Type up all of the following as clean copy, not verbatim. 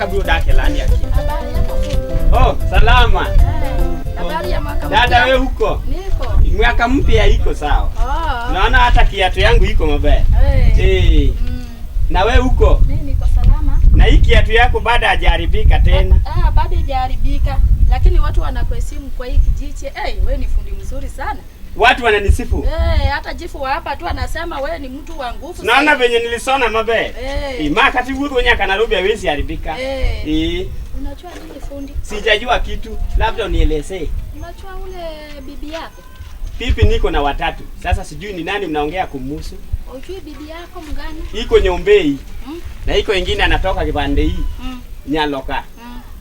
kaka biro dak e landi akia. Habari yako fundi? Oh, salama. Eh, habari ya mwaka mpya? Dada wewe huko? Niko. Mwaka mpya iko sawa. Oh. Naona hata kiatu yangu iko mabaya. Eh. Eh. Mm. Na wewe huko? Mimi niko salama. Na hii kiatu yako bado hajaharibika tena. Ah, bado haijaharibika. Lakini watu wanakuheshimu kwa hii kijiji. Eh, wewe ni fundi mzuri sana. Watu wananisifu. Eh, hata jifu wa hapa tu anasema wewe ni mtu wa nguvu. Naona sana. venye nilisona maber. Eh. Eh, ma kati wuotho nyaka Nairobi hawezi haribika. Eh. Eh. Unajua nini fundi? Sijajua kitu, labda unielezee. Unajua ule bibi yako? Pipi niko na watatu. Sasa sijui ni nani mnaongea kumhusu. Ujui bibi yako mgani? Iko Nyombei Mm. na iko ingine anatoka kipande hii Nyaloka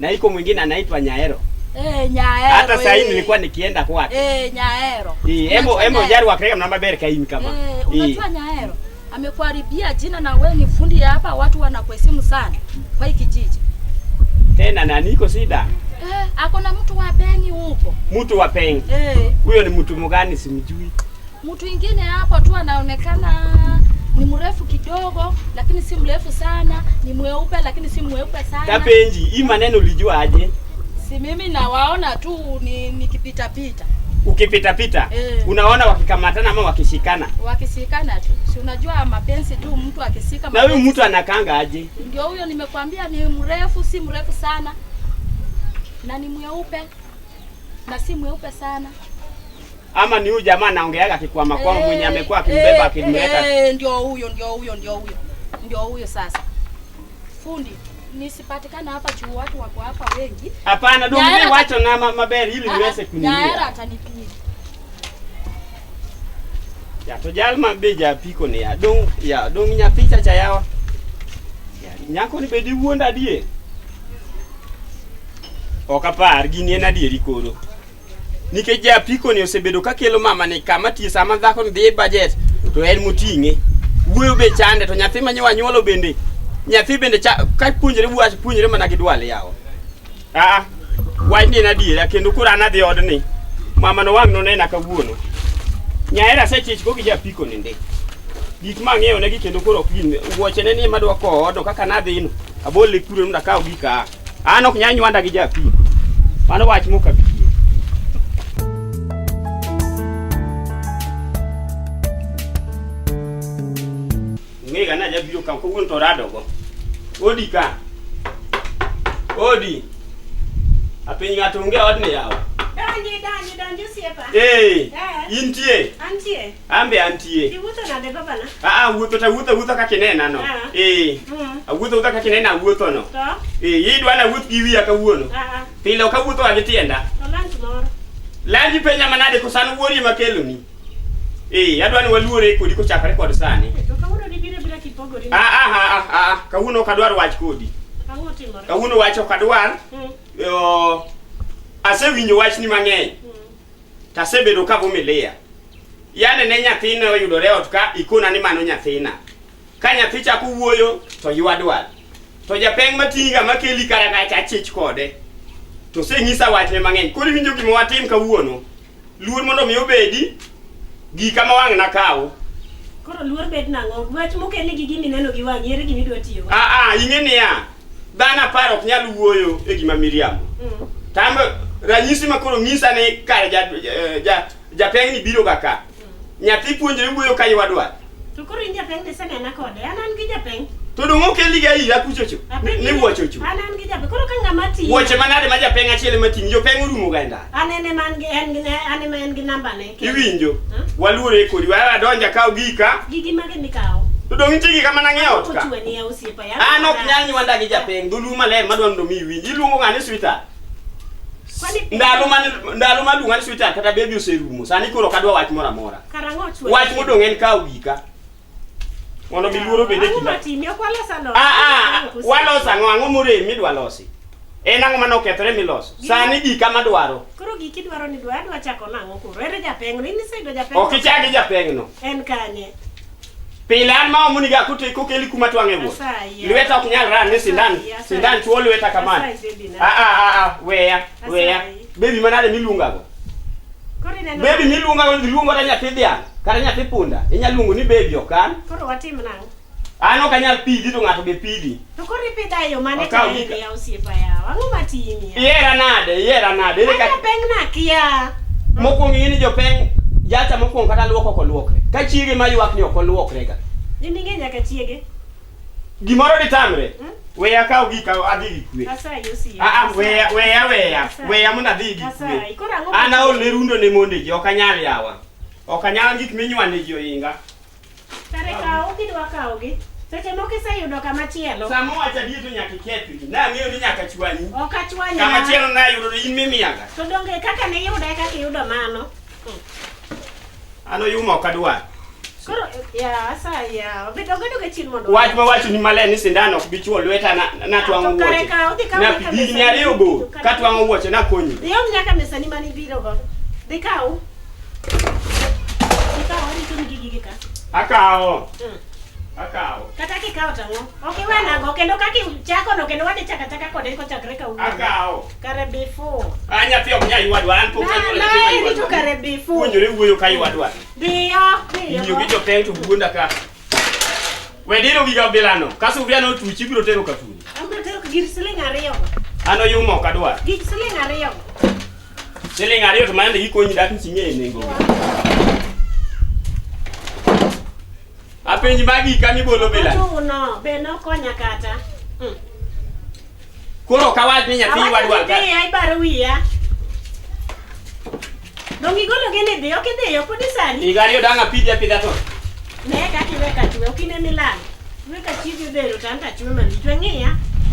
na iko mwingine anaitwa Nyaero. Eh, Nyaero. Hata saa hii eh. nilikuwa nikienda kwake. Eh, Nyaero. Eh, emo Unajua emo Nyaero? jaru wakrega mna maber kain kama. Eh, Eh, unajua Nyaero amekuharibia jina na wewe ni fundi hapa, watu wanakuheshimu sana kwa hii kijiji. Tena na niko sida. Eh, ako na mtu wa bengi huko. Mtu wa peng. Eh, Huyo ni mtu mgani simjui. mtu ingine hapo tu anaonekana ni mrefu kidogo, lakini si mrefu sana, ni mweupe lakini si mweupe sana. Kapenji, hii maneno ulijua aje? Si mimi nawaona tu ni nikipita pita. Ukipita pita Eh. unaona wakikamatana ama wakishikana. Wakishikana tu. Si unajua mapenzi tu mtu akishika Na huyu mapenzi. mtu anakanga aje? Ndio huyo nimekwambia ni mrefu, si mrefu sana. Na ni mweupe. Na si mweupe sana. Ama ni huyu jamaa anaongeaga akikwama kwama Eh, mwenye amekuwa akimbeba eh, akimleta. Eh, ndio huyo, ndio huyo, ndio huyo. Ndio huyo sasa. Fundi, nisipatikane hapa juu watu wako hapa wengi. Hapana, dong Nyaera mimi wacho na maberi ili niweze Nyaera kunilia. atanipiga. Ya to jal ma be japiko ni ya dong ya dong nyathi cha yawa. Ya nyako ni bedi wuonda adier. Ok apar gini en adieri koro. Nikech japiko ni osebedo ka kelo mama ni kama tiyo sama dhako ni dhi e budget to en moting'e. Wuoyo be chande to nyathi ma nyowa nyuolo bende nyathi bende cha, ka puonjre wach puonjre mana gi dwal yawa. Aa, wach ni en adiera kendo koro an adhi odni. Mama no wang' nonena kawuono. Nyaera asechich go gi japiko ni ndi. Gik ma ang'iewo negi kendo koro ok gin wuochene ni ema dwa kowo odno kaka nadhino. Abole kure mondo akaw gika. An ok nyal nywanda gi japiko. Mano wach mok abi yie. Ong'ega ni ajabiro ka kawuono to oradogo. Odi ka. Odi. Apiny ng'ato onge e odni yawa. Donji, donji, donji osiepa. Eh, Eh. intie. Antie. An be antie. Iwuotho nade babana? Ah, ah, wuotho to awuotho awuotha kaka inena no. Ah. Eh. Awuotho awuotha kaka inena awuotho no. To? Eh, idwa na wuoth gi wiya kawuono. Ah, ah. Pile ok awuotho ga gi tienda. To lunch moro. Lanji penja manade kosan wuori ema keloni. Eh, adwa ni waluore kodi kochakore kod sani. Eh, To kawuono dibiro bira kipogori. Ah, ah, ah, ah, ah, kawuono ok adwar wach kodi. Ang'o timore? Kawuono wach ok adwar. Oh, asewinjo wachni mang'eny. To asebedo ka vumilia. Yande ne nyathina oyudore e ot ka ikona ni mano nyathina. Ka nyathi chako wuoyo to ywa dwal. To japeng' mating'i makeli kara kacha achich kode. To osenyisa wachne mang'eny. Koro iwinjo gima watim kawuono. Luor mondo mi obedi gika ma wang' nakaw. Koro luor bed nang'o? Wach mokelni gi gima ineno gi wang'i, ere gima idwa tiyogo? Ah ah, ing'e niya, dhano apar ok nyal wuoyo e gima miriambo. Tambe ranyisi ma koro nyisa ni kare ja, ja, japeng' ni biro ga ka. Nyathi puonjre wuoyo ka ywa dwal. To koro in japeng' nisenena kode. An an gi japeng'. To dong' okeli ga ira kuchocho. Apenji Ni wuochocho. An an gi japeng'. Koro ka ng'ama tiyo. Wuoche manade ma japeng' achiel ema ting'i, jopeng' orumo ga e ndara. An en ema an gi en gi an ema en gi namba ne. Iwinjo? Huh? Waluore kodi, wa adonja kaw gika. Gigi mage mikawo? To dong' nitie gika mana ng'iewo ot ka. Ochweni ya osiepa ya. An ok nyal nywanda gi japeng', dholuo maler madwa mondo mi iwinj. Iluongo ng'ani sweetheart. Kwani Ndalo mane ndalo maluonga ni sweetheart kata baby oserumo. Sani koro ok adwa wach moro amora. Karang'o ochweni? Wach modong' en kawo gika. Mondo mi luoro obed e Ang'o kinda. matimi? Ok walos alosa. Ah ah, walos ang'o? Ang'o morem midwa losi? En ang'o mane okethore miloso? Sani gika madwaro. Koro giki idwaro ni dwa adwa chako nang'o koro? Ere japeng'? In iseyudo japeng'? Ok ichak gi japeng'no. En kanye? Pile an ma omoni ga kote kokeli kuma twang'e wuoth. Asayi. Lweta ok nyal ran ni sindan. Asayi, asayi. Sindan chuo lweta kamano. Asayi, baby na. Ah ah ah ah, weya, weya. Asayi. Baby manade miluongago? Koro ineno. Baby miluongago iluongo kata nyathi dhiang', kata nyathi punda. Inyalo luongo ni baby ok an. Koro watim nang'o? An ok anyal pidhi to ng'ato be pidhi. To koro ipidha e yo mane Okaw to gika. eri ya osiepa yawa? Ang'o matimi? Ihera nade? Ihera nade? Ere An kaka japeng' nakia. mokwongo ing'e ni jopeng' jacha mokwongo kata luok ok oluokre. Ka chiege ma ywak ni ok oluokre ga. In ing'e nyaka chiege. Gimoro ditamre. Hmm? Weya akaw gika adhi gi kwe. Asayi osiepa. Ah, ah, weya weya weya. Asayi. Weya mondo adhi gi kwe. Asayi. Koro ang'o An aol ne rundo ne monde ji ok anyal yawa. Ok anyal gik minywande ji ohinga. Kare kaw gidwa kawgi. Seche moko iseyudo kama chielo. Sama owacho adier to nyaka ikethri. Nang'eyo ni nyaka chwanyi. Ok achwanya. Kama chielo nayudo to in mimiyaga. To donge kaka ne iyuda e kaka iyudo mano. An oyuma ok adwar. Koro ya asayi ya. Obedo obedo ga chien mondo. Wach mawacho ni maler ni sindan ok bi chuo lweta na natwang'o To kare wuoche. kaw, dhi kaw Na nyaka higni mesa ariyo ni- bor katwang'o wuoche nakonyi. Dhi om nyaka mesani mane ibiro go. Dhi kaw. Dhi kaw arito ni gigi ka. Akawo. Mm. Akawo. Kata kikawo to ang'o? Ok iwenago kendo kaka ichako no kendo wadhi chaka chaka kode kochakre kawuono. Akawo. Kare before. An nyathi ok nyal ywadwa an pok Na anyuolo na nyathi ma irito ywadwa. kare before. Puonjore wuoyo ka ywadwa. Dhiyo, dhiyo. Ng'iyo gi jopeng to wuonda ka. We diro giga bilano. Ka sufuria no otuch ibiro tero ka fundi. Abiro tero gir siling ariyo. An oyuma ok adwar. Gik siling ariyo. Siling ariyo to mano gikonyi dak niching'e nengo. Apenji magi ka mibolo bilano. Ochuno, be nokonya kata. Mm. Koro ok awach ni nyathi Awacho wadwar ni ka. dhiyo, ibaro wiya. Donge igolo gi ni dhi, ok idhiyo, pod isani. Higa ariyo dang' apidhi apidha to. Ne kaka iwe ka chwe, ok ine milal. Iwe ka chiegi odhero to an to achwe malich. We ng'iya,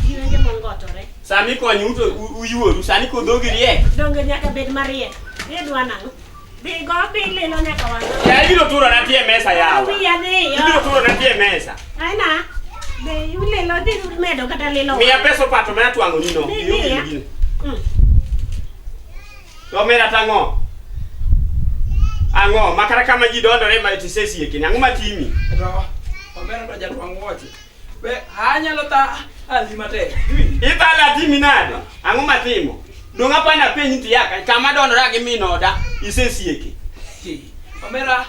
gi wenge mongotore. Sami konyu to uyuoru, sani kodhogi riek. Donge nyaka bed mariek. Idwa nang'o? Dhi go bi lilo nyaka wang'a. Ya ibiro turo na tie mesa yawa. Wiya dhiyo. Ibiro turo na tie mesa. Aina, be ulilo dhi medo kata lilo. Miya pesa opato mana twang'o ni no. Dhi, Ionge miya. gi gino. Mm. To omera tang'o? Ang'o? Makata kama ji dondore ma tisesiekeni. Ang'o matimi? To omera to jatwang' wuoche. Be anyalo tha ali matek. Iwinjo? Ithalo atimi nade? Ang'o matimo? Dong' apani apenji ti yaka kama dondora gi min oda isesieke. Hi, Omera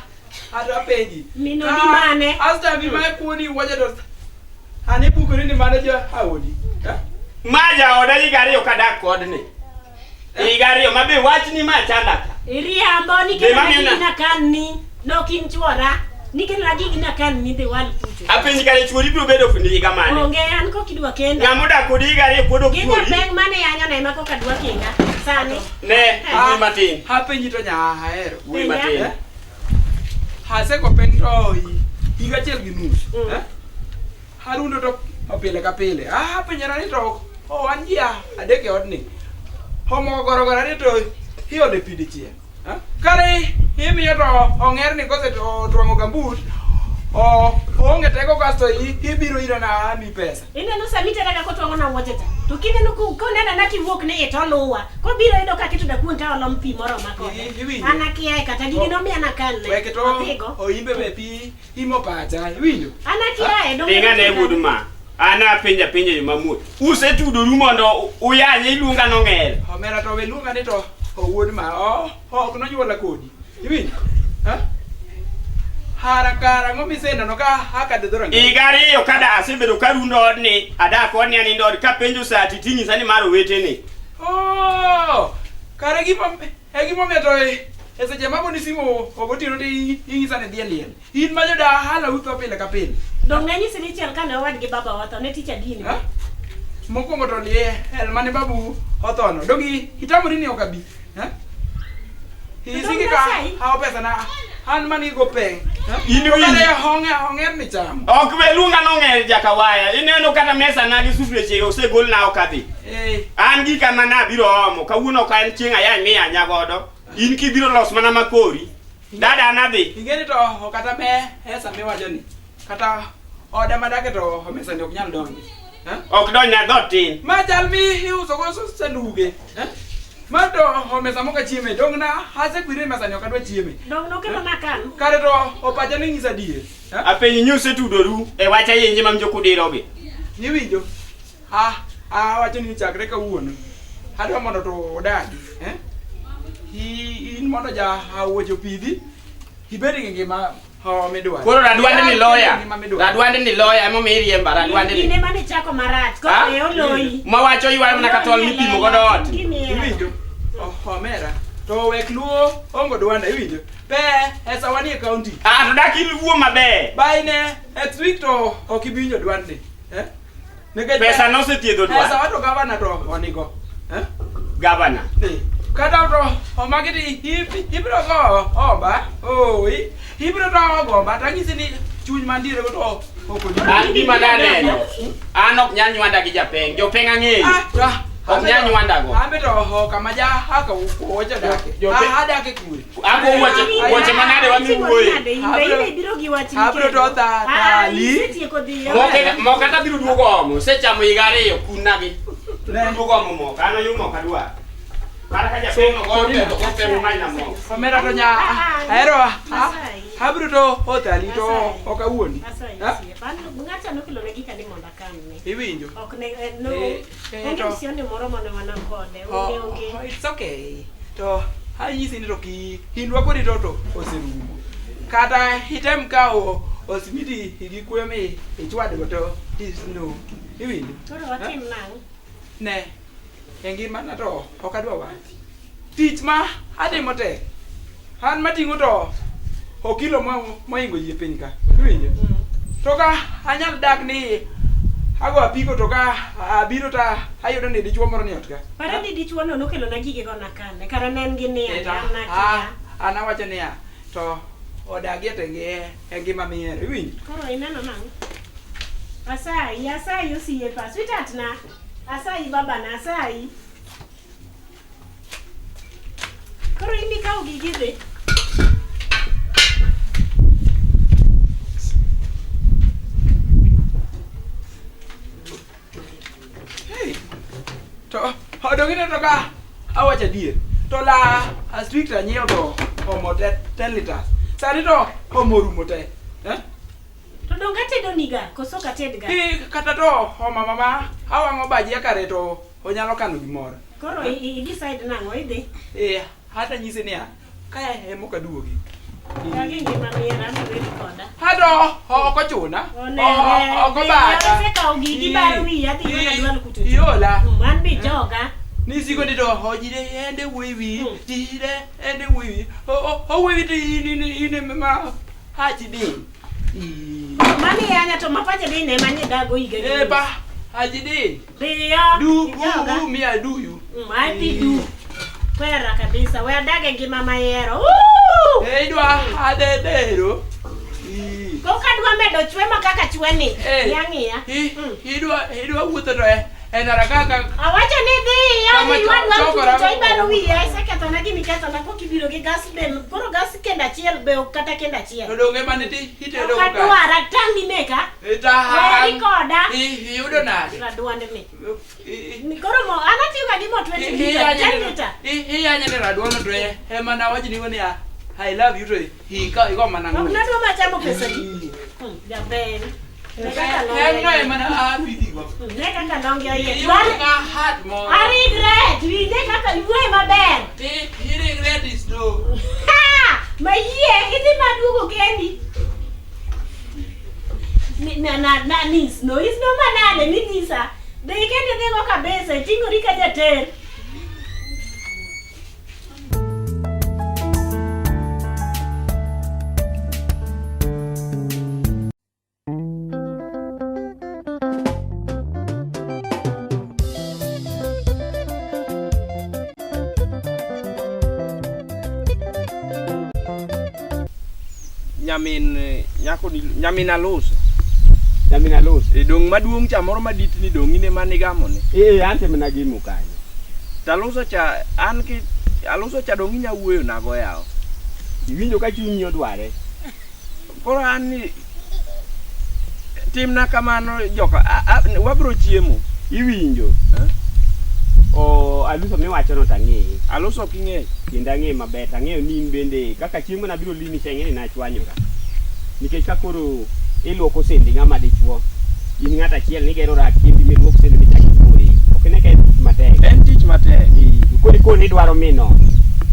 ato apenji. Min odi mane? Asta bi ma kuoni wuoche to ani bukori ni mano ja aodi. Eh? Ma jaoda higa ariyo kadak kodni. Higa ariyo ma be wachni ma chanda ka. Iriambo Be nikech mamiyo na- gigi nakanni. Nok in chuora. Nikech na gigi nakanni dhi wal kucho. Apenji kare chuori biro bedo fundi higa mane? Onge an kok idwa kenda. Ng'ama odak kodi higa ariyo pod ok Gi chuori. japeng' mane yanyo na ema koka dwa kenda. Sani. Ne, wuoyi matin. Apenji to nya ahero. Wuoyi matin. Eh? Asego peng to higa achiel gi nus. Mm. Eh? Harundo to pile ka pile. Ah, penjora ni to oh, wan ji adek e odni. Homo gorogoro ni to iole pi dichiel. Eh? Kare imiyo to ong'er ni kose to twang'o gambut o oonge teko kasto ibiro ira na ami pesa. Ineno sami tera ka kotwang'o na wuoche cha. To kineno konena na kiwuok ni to luwa. Kobiro yudo ka keto dakuon ta olom pi moroma kode. Iwinjo? An akiaye kata gigi nomiya nakanne. Wek to Adhigo. oimbe be pi imo pacha. Iwinjo? An akiaye donge. Ting'a ne wuod ma. An apenjo apenja yo mamuol. Usetudoru mondo uyanye iluonga nong'er. Omera to we luonga ni to owuod ma o ok nonyuola kodi. Iwinjo? Ha? Hara kara ang'o miseneno ka akadho dhoranga? Higa ariyo kada asebedo karundo odni, adak odni anindo ot kapenjo saa titing'isa ni mar owetene. Oh! Kare gima e gimomiyo to e seche magoni simu ogotieno to ing'isa ni dhi e liel. In ma jodahala utho pile ka pile. Dong' nanyisi ni chiel kane owadgi baba otho ne tich adini. Ha? Mokwongo to liel mane babu othono. Dong itamori ni ok abi. Ha? Isiki ka hawo pesa na an mani go peng. Ha? In To winji. kare hong'e hong'er ni chamo. Ok we luonga nong'er jakawaya. Ineno kata mesa na gi sufriechego osegolna ok adhi. Eh. An gika mana abiro omo. Kawuono ok en chieng' ayany miyanya godo. In kibiro los mana makori. Dada an adhi. Ing'eni to ok kata mesa miwacho ni kata oda madake to mesa ni ok nyal donje. Ha? Ok donjna dhoot tin. Ma chal mi iuso go sanduge. Eh? Ma to omesa mok achieme. Dong na asekwire mesa ni ok adwa chieme. Dong' nokelo nakan. Kare to opacha ni nyisa adier. Eh? Apenji ni usetudoru e wach ayenje ma mjokudirogi. Niwinjo? Ah, awacho ni chakre kawuono. Adwa mondo to odagi. Eh? In mondo ja awuocho pidhi. Ibed gi ngima ho midwaro. Koro radwande ni loya. Ngima midwaro. Radwande ni loya emomiyo iriemba radwande Gine ni. mane chako marach. Ah? Koro e oloyi. Mawacho ywak mana ka tol mipimo godo ot. Iwinjo? Omera. To wek luo ongo dwanda iwinjo? Pe pesa wanie county. Ah, to dak iwuo maber. By ne next week to ok ibi winjo dwandni. Eh? Nikech Pesa nosethiedho Pesa dwar. wato gavana to onigo. Eh? Gavana. Eh, Kata to omagi ti ibiro go omba. Oi. Ibiro to gomba tang'isi ni chuny mantiere go to ok odi. An gima naneno. An ok nyal nywanda gi japeng. Jopeng ang'eyo. Ah, Ok nyal nywandago. Ambe to ho kama ja haka wuocha dake. Adake kure. Ako wuoche wuoche manade wami wuoye. Ibiro gi wach Abiro to tha thali. Isetieko dhiyo. Moke moka ta biro duogo omo. Osechamo higa ariyo kunagi. Ne. Duogo omo moka. An oyu moka dwar. Kata ka japeng ogoyo pesa ogo pesa manyna moka. Omera to nya ahero Masai. abiro to othali to Masai. ok awuondi. Asayi, Ha? osiepa. An ng'acha nokelone gika ni mondo akanne. Iwinjo? Ok ne eh, no. Eh, eh, Onge to- uhusiano moro mane wan kode. Onge Oh, onge. oh, it's okay. To anyisi ni to ki hindwa kodi to to oserumo. Kata item kawo osimiti gi kuyo mi ichwadgo to is no. Iwinjo? Koro watim nang'o? Ne. E ngimana to ok adwa wach. Tich ma atimo tek. An mating'o to okilo mohingo yie piny ka. Iwinjo? To ka anyal dak ni ago apiko to ka abiro ta ayudo ni dichuo moro ni ot ka. Para ni dichuo no nokelona gige go nakanne. Kara ne en gi niang' Eta, an nakia. an awacho niya, to odagie to e ngima mihero, iwinjo? Koro ineno nang'o? Asayi, asayi osiepa. Sweetheart na. Asayi babana, asayi. Koro in ikawo gigi idhi. Hey, to odong'ine to ka awacho adier, to la last week to anyiewo to omo te 10 liters. Sani to omo orumo te. Eh? To donge atedo niga, koso ok atedga? Eh, kata to homa mama awang'o bajia kare to onyalo kano gimoro. Koro i decide nang'o idhi? Eh, hata nyise niya, ka ema ok aduogi. Kagi ngima miera an iweri koda. Hato ok ochuna. Onere. Ok obata. Asekawo gigi bar wiya adhi mana dwal kucho. Iola. An be joga. Nisiko ni to ojire ende wuoyi jire ende wuoyi owuoyi to in in in ma hachi din. Mani yanya to mapacha dine mani dago higa. gi Eh nus. ba hachi din. Dhiyo. Du Ijoga. u mi aduyu. Adhi du. Kwera kabisa. We adag e ngima mahero. Woo! Eh idwa adedero. Koka adwa medo chwe ma kaka chwe ni. Eh. Ng'iya ng'iya. Idwa idwa wuotho to e ndara kaka Awacho ni dhiyo, Kama ni wadwa chokora kucho to ibaro go. wiya, isekethona gima ikethona pok ibiro gi gas be, koro gas kendo achiel be ok kata kendo achiel. to donge mane ti itedo Ok adwar, atang' gi meka. Ta Weri koda. Iyudo nade? Raduandni. Ni Koro mo, an atiyoga gi mo 20 liter, 10 liter. Iyanye ni raduono to ema nawach ni niya I love you to ika igo mana Ok ng'wech. nadwa machamo pesa di. Jaber. Ne kaka longe En no oyiech. ema na apidhigo. Ne kaka longe oyiech. Iyudo ka hat moro. I regret. Ne kaka iwuoyo maber. I regret is no. Ha! Mayie, idhi maduogo kendi. Ni- Na na na nis no is no manade minyisa. Dhi kendi dhigo kabisa, iting'ori ka jater. Nyamin nyako ni nyamin aluso. Nyamin aluso. E dong' maduong' cha moro madit ni dong' in ema nigamo ni. Eh, an to mana gimo kanyo. To aluso cha an ki aluso cha dong' inya wuoyo nago yawa. Iwinjo ka chunyi odware. Koro an ni timna kamano joka wabro chiemo. Iwinjo. O aluso miwachono to ang'eye. Aluso ok ing'eyo. Kendo ang'eye maber, to ang'eyo ni in bende kaka chieng' mana biro limi cha ing'e ni nachwanyora. Nikech ka koro iluoko sendi ng'ama dichuo, in ng'at achiel nigero rak kendi miluok sende michak iboye. Ok ine ka en tich matek. En tich matek. Koro ikoni idwaro min ot.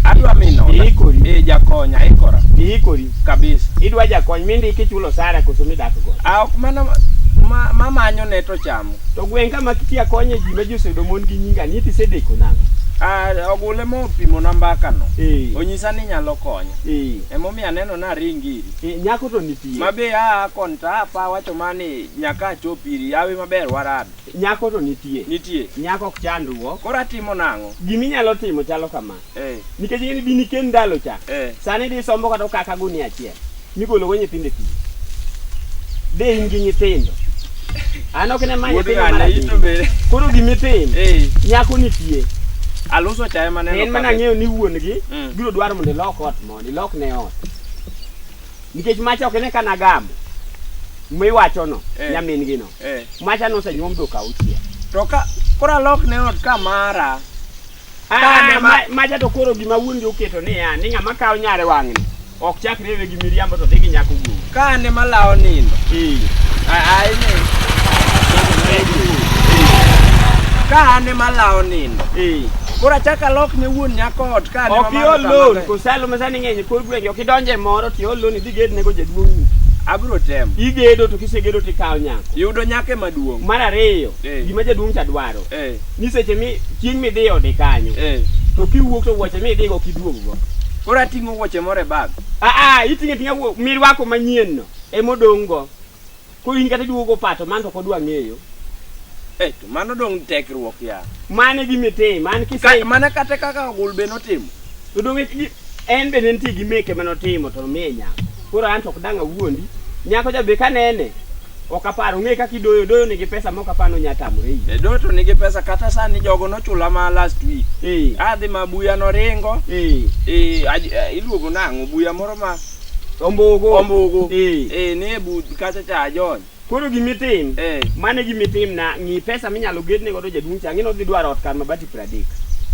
Adwa min ot. Iikori. Eh, jakony aikora Iikori. kabisa. Idwa jakony mindiki ichulo osara koso midak godo. Ah, ok mana ma mamanyo ne to chamo. To gweng' kama kitia konye ji ma ji oseyudo mon gi nyinga ni tisedeko nang'o? Ah, ogule mopimona mbaka no. Eh. Onyisa ni nyalo konya. Eh. Emomiyo aneno naring iri. Eh, nyako to nitie. Ma be aa kon to apa wacho mani nyaka achop iri yawi maber warad. Nyako to nitie. Nitie. Nyako ok chandruok. Koro atimo nang'o? Giminyalo timo chalo kama. Eh. Nikech ing'e ni dini ken ndalo cha. Eh. Sani di sombo kata okaka gunia achiel. Migolo go nyithindo e pi. De in gi nyithindo. An ok ne ma Wuod nyithindo ng'ane mar ito adek. be. Koro gimitim. Eh. Nyako nitie. Aluso cha ema neno. En mana ka- ng'eyo ni wuon gi Mm. biro dwaro mondo ilok ot mondo ilok ne ot. Nikech macha ok ne ka nagamo. Miwachono Eh. nyamin gi no. Eh. Macha nosenyuom dhok auchiel. To ka koro alok ne ot ka mara. Ah, Kane ma- macha to koro gima wuon gi oketo niya ni ng'ama kawo nyare wang'ni ok chak rewe gi miriambo to dhi gi nyako wuon. Ka an ema lawo nindo. Eh. Ai ne. Ka an ema lawo nindo. Eh. Koro achak alok ne wuon nyako ot ka an ema Ok maro iol kama loan ber. kosalo ma sani ng'eny e kor gwenge ok idonje moro to iol loan idhi gednego jaduong'ni. Abiro temo. Igedo to kisegedo to ikawo nyako. Yudo nyako ema duong'. Mar ariyo, Eh. gima jaduong' cha dwaro Eh. ni seche mi chieng' midhi e ode kanyo Eh. to kiwuok to wuoche midhigo ok iduoggo. Koro ating'o wuoche moro e bag. Ah, ah, iting'o ating'a mirwako manyien no emodong' go. Koro in kata iduogo pato mano to ok odwa ng'eyo. Eh, to mano dong' tekruok ya. Mano e gima itim, an Ka, kise mana kata kaka ogul be notimo. to dong' en be ne nitie gi meke manotimo to nomiye nyako. Koro an to ok dang' awuondi. Nyako cha be kanene ok apar ong'e kaka idoyo, doyo nigi pesa ma ok apar ni onya tamore iyi. E do to nigi pesa kata sani jogo nochula ma last week. Eh. Adhi ma buya noringo. Eh. Eh, iluongo nang'o buya moro ma Ombugu. Ombugu. Eh. Eh, ni e but kacha cha ajony. Koro gimitim, Eh. mano e gimitim na ng'i pesa minyalo gedne godo jaduong' cha, ang'e ni odhi dwaro ot kar mabati 30.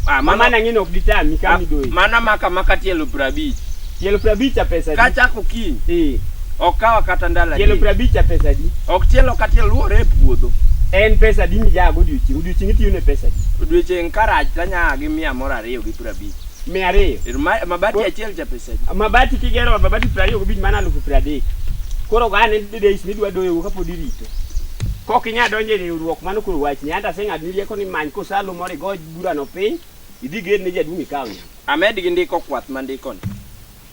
Ah, Ma mano, mano ang'e ni ok ditami ah, kama idoye. mana maka maka tielo 50. Tielo 50 cha pesa adi? Kachako kiny, Eh. ok kawa kata ndalo Tielo adek. 50 cha pesa adi? Ok tielo ka tielo luwore e puodho. En pesa adi mijago odiochieng'? Odiochieng' itiyo ne pesa adi? Odiochieng' karach tanya gi 150. 200. Er, mabati achiel cha pesa adi? Mabati kigero ot mabati 25 mano 30,000. Koro go ane days midwa doyogo kapod irito. Kok inya donjo e riwruok mano koro wachni. Anto aseng'adoni rieko ni many kosalo moro igo burano piny, idhi ged ne jaduong' ikaw nyako. Amed gi ndiko kwath mandiko ni.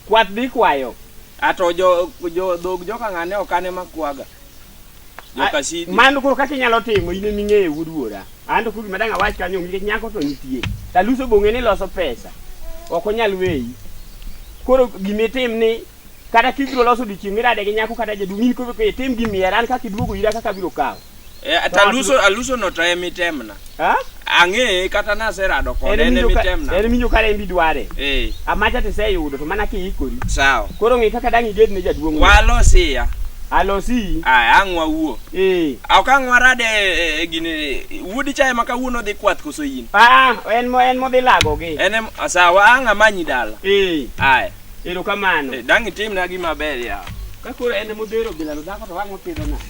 Kwath dhi kwayo. Ato jo jo dhog joka ng'ane ok ane makwaga. Joka Sidi. Mano koro kaka inyalo timo in ema ing'eyo wuod wuora. An to koro gima dang' awach kanyo onge nikech nyako to nitie. Taluso bong'e ni loso pesa. Ok onyal weyi. Koro gimitim ni kata kibiro loso odiochieng' mirade gi nyako kata jaduong' in koro itim gimier an kaka iduogo ira kaka abiro kawo. Eh, to aluso aluso no to ema itemna. Ha? Ang'eye kata naserado kode En en ema ema ka- itemna. en ema kare en idware. Eh, Amacha tiseyudo to mana kiikori. sawa. Koro ng'i kaka dang' iged ne jaduong'. Walosiya. Alosi. Aya, ang' wawuo. Eh. Ok ang' warade e, e, gini wuodi cha ema kawuono dhi kwath koso in. Ah, en mo en modhi lagogi. En em sawa ang' amanyi dala. Eh. Aya. Erokamano. Eh, dang' itimna gima ber yawa. Ka koro en emodhero bilano dhako to wang' opidho nade?